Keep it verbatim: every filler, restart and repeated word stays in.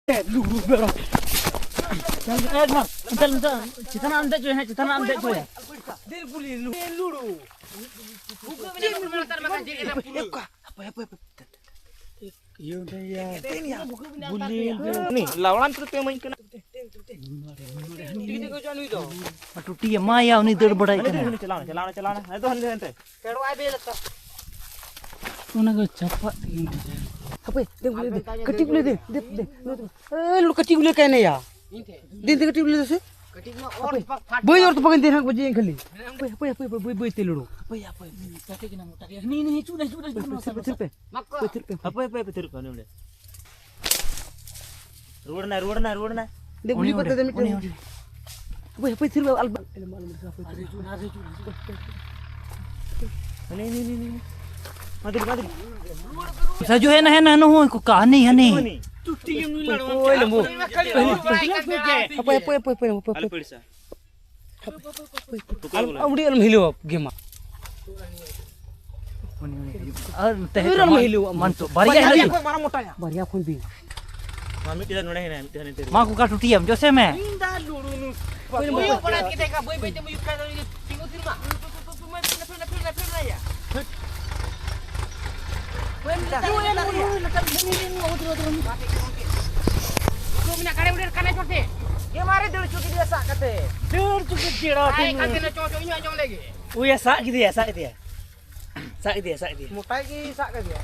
ᱞᱩᱲᱩ ᱵᱮᱲᱟ᱾ ᱮ ᱢᱟ, ᱚᱱᱛᱮ, ᱚᱱᱛᱮ, ᱪᱮᱛᱟᱱ ᱨᱮ ᱟᱢ ᱫᱮᱡ ᱦᱚᱪᱚᱭᱟ, ᱦᱮᱸ, ᱪᱮᱛᱟᱱ ᱨᱮ ᱟᱢ ᱫᱮᱡ ᱦᱚᱪᱚᱭᱟ᱾ ᱦᱟᱯᱳᱭ, ᱦᱟᱯᱳᱭ, ᱦᱟᱯᱳᱭ᱾ ᱤᱭᱟᱹ, ᱚᱱᱛᱮ ᱤᱭᱟᱹ᱾ ᱞᱟᱣᱲᱟᱱ ᱛᱮ ᱤᱢᱟᱹᱧ ᱠᱟᱱᱟ᱾ ᱴᱩᱴᱤ ᱮᱢᱟᱭᱟ, ᱩᱱᱤ ᱫᱟᱹᱲ ᱵᱟᱲᱟᱭ ᱠᱟᱱᱟ᱾ ᱪᱟᱞᱟᱣ ᱱᱟ, ᱪᱟᱞᱟᱣ ᱱᱟ, ᱪᱟᱞᱟᱣ ᱱᱟ᱾ ᱦᱮᱸ, ᱫᱚ ᱦᱟᱱᱛᱮ, ᱦᱟᱱᱛᱮ᱾ ᱚᱱᱟ ᱠᱚ ᱪᱟᱯᱟᱫ ᱛᱮᱜᱮ ᱢᱮᱱᱟᱜᱼᱟ᱾ ᱦᱟᱯᱳᱭ, ᱫᱮ, ᱫᱮ, ᱫᱮ, ᱠᱟᱹᱴᱤᱡ ᱵᱚᱞᱮ ᱫᱮ, ᱫᱮ, ᱫᱮ, ᱱᱚᱛᱮ᱾ ᱮ, ᱞᱩ, ᱠᱟᱹᱴᱤᱡ ᱵᱚᱞᱮ ᱠᱟᱭ ᱱᱮᱭᱟ᱾ ᱫᱮ, ᱫᱮ, ᱠᱟᱹᱴᱤᱡ ᱵᱚᱞᱮ ᱫᱮ ᱥᱮ᱾ ᱦᱟᱯᱳᱭ, ᱵᱟᱹᱭ ᱚᱨ ᱛᱚᱯᱟᱜ ᱫᱮ ᱦᱟᱸᱜ ᱵᱟᱡᱮ ᱠᱷᱟᱹᱞᱤ᱾ ᱦᱟᱯᱳᱭ, ᱦᱟᱯᱳᱭ, ᱦᱟᱯᱳᱭ, ᱵᱟᱹᱭ, ᱵᱟᱹᱭ ᱛᱮ ᱞᱩᱲᱩ᱾ ᱦᱟᱯᱳᱭ, ᱦᱟᱯᱳᱭ, ᱠᱟᱹᱴᱤᱡ ᱠᱟᱱᱟ ᱢᱚᱴᱟ ᱜᱮᱭᱟ᱾ ᱦᱟᱹᱱᱤ, ᱦᱟᱹᱱᱤ, ᱦᱤᱡᱩᱜ ᱱᱟ, ᱦᱤᱡᱩᱜ ᱱᱟ, ᱦᱤᱡᱩᱜ ᱱᱟ᱾ ᱯᱟᱹᱪᱤᱨ ᱯᱮ, ᱯᱟᱹᱪᱤᱨ ᱯᱮ᱾ ᱦᱟᱯᱳᱭ, ᱦᱟᱯᱳᱭ, ᱦᱟᱯᱳᱭ, ᱛᱷᱤᱨ ᱠᱚᱜ ᱱᱚᱰᱮ᱾ ᱨᱩᱣᱟᱹᱲ ᱱᱟᱭ, ᱨᱩᱣᱟᱹᱲ ᱱᱟᱭ, ᱨᱩᱣᱟᱹᱲ ᱱᱟᱭ᱾ ᱫᱮ, ᱜᱩᱞᱤ ᱩᱱᱤ ᱠᱚᱛᱮ ᱚᱸᱰᱮ, ᱫᱮ ᱢᱤᱫᱴᱮᱱ᱾ ᱩᱱᱤ ᱚᱸᱰᱮ᱾ ᱦᱟᱯᱳᱭ, ᱦᱟᱯᱳᱭ, ᱛᱷᱤᱨ ᱵᱮ, ᱟᱞ-, ᱟᱞ-, ᱟᱞ-, ᱦᱟᱹᱱᱤ, ᱦᱟᱹᱱᱤ, ᱦᱟᱹᱱᱤ, ᱦᱟᱹᱱᱤ᱾ ᱢᱟ ᱫᱮ, ᱢᱟ ᱫᱮ᱾ ᱥᱟᱡᱩ ᱦᱮᱡ ᱱᱟ, ᱦᱮᱡ ᱱᱟ, ᱱᱩᱭ ᱠᱚ ᱠᱟᱹᱦᱱᱤ ᱦᱟᱹᱱᱤ᱾ ᱦᱟᱹᱱᱤ᱾ ᱦᱟᱯᱳᱭ, ᱦᱟᱯᱳᱭ, ᱦᱟᱯᱳᱭ, ᱦᱟᱯᱳᱭ, ᱦᱟᱯᱳᱭ᱾ ᱟᱞᱮ ᱯᱟᱹᱲᱤᱥᱟ᱾ ᱟᱞᱚᱢ, ᱟᱹᱣᱲᱤ ᱟᱞᱚᱢ ᱦᱤᱞᱟᱹᱣᱟ ᱜᱮ ᱢᱟ᱾ ᱩᱱᱤ, ᱩᱱᱤ ᱦᱤᱡᱩᱜ ᱠᱟᱱᱟ᱾ ᱟᱨ ᱛᱟᱦᱮᱸ ᱟᱹᱣᱲᱤ ᱟᱞᱚᱢ ᱠᱟᱱᱟ᱾ ᱦᱤᱞᱟᱹᱣᱟ᱾ ᱢᱟᱱ ᱛᱚ, ᱵᱟᱨᱭᱟ ᱵᱟᱨᱭᱟ ᱦᱤᱞᱟᱹᱣ᱾ ᱠᱷᱚᱱ ᱢᱟᱨᱟᱝ ᱢᱚᱴᱟᱭᱟ᱾ ᱵᱟᱨᱭᱟ ᱠᱷᱚᱱ ᱵᱤᱱ᱾ ᱢᱟ ᱢᱤᱫᱴᱮᱡ ᱱᱚᱰᱮ ᱦᱮᱱᱟᱭᱟ, ᱢᱤᱫᱴᱮᱡ ᱦᱟᱱᱮ ᱛᱮ᱾ ᱢᱟ ᱠᱚᱠᱟ ᱴᱩᱴᱤᱭᱟᱢ, ᱡᱚᱥᱮ ᱢᱮ᱾ ᱤᱧ ᱫᱟ ᱞᱩᱲᱩ ᱱᱩ-, ᱠᱚᱭ ᱵᱟᱹᱭ ᱵᱟᱹᱭ ᱵᱟᱲᱟ ᱠᱮᱫᱮ ᱠᱷᱟᱱ ᱵᱟᱹᱭ ᱵᱟᱹᱭ ᱛᱮᱢ ᱩᱭᱩᱜ ᱠᱷᱟᱱ ᱫᱚ ᱩᱱᱤ ᱫᱚ ᱛᱤᱸᱜᱩ ᱛᱷᱤᱨ ᱢᱟ᱾ ᱯᱷᱮᱨ ᱱᱟ, ᱯᱷᱮᱨ ᱱᱟ, ᱯᱷᱮᱨ ᱱᱟ, ᱯᱷᱮᱨ ᱱᱟ ᱭᱟ᱾ ᱦᱟᱹᱴ᱾ ᱯᱷᱮᱨ ᱱᱟ, ᱯᱷᱮᱨ ᱱᱟ, ᱯᱷᱮᱨ ᱱᱟ ᱭᱟ᱾ ᱢᱟ ᱛᱮ ᱜᱚᱢᱠᱮ᱾ ᱩᱰᱩᱠ ᱢᱮᱱᱟᱜ ᱜᱟᱲᱮ ᱩᱰᱮᱨ ᱠᱟᱱᱟ ᱪᱚᱴᱮ᱾ ᱜᱮ ᱢᱟᱨᱮ ᱫᱟᱹᱲ ᱦᱚᱪᱚ ᱠᱮᱫᱮᱭᱟ ᱥᱟᱵ ᱠᱟᱛᱮ᱾ ᱫᱟᱹᱲ ᱦᱚᱪᱚ ᱠᱮᱫᱮᱭᱟ᱾ ᱟᱭ ᱠᱟᱱ ᱛᱮ ᱪᱚ, ᱪᱚ, ᱤᱧ ᱦᱚᱸ ᱟᱸᱡᱚᱢ ᱞᱮᱜᱮ᱾ ᱩᱭᱟ ᱥᱟᱵ ᱠᱮᱫᱮᱭᱟ, ᱥᱟᱵ ᱠᱮᱫᱮᱭᱟ᱾ ᱥᱟᱵ ᱠᱮᱫᱮᱭᱟ, ᱥᱟᱵ ᱠᱮᱫᱮᱭᱟ᱾ ᱢᱚᱴᱟᱭ ᱜᱮ ᱥᱟᱵ ᱠᱮᱫᱮᱭᱟ᱾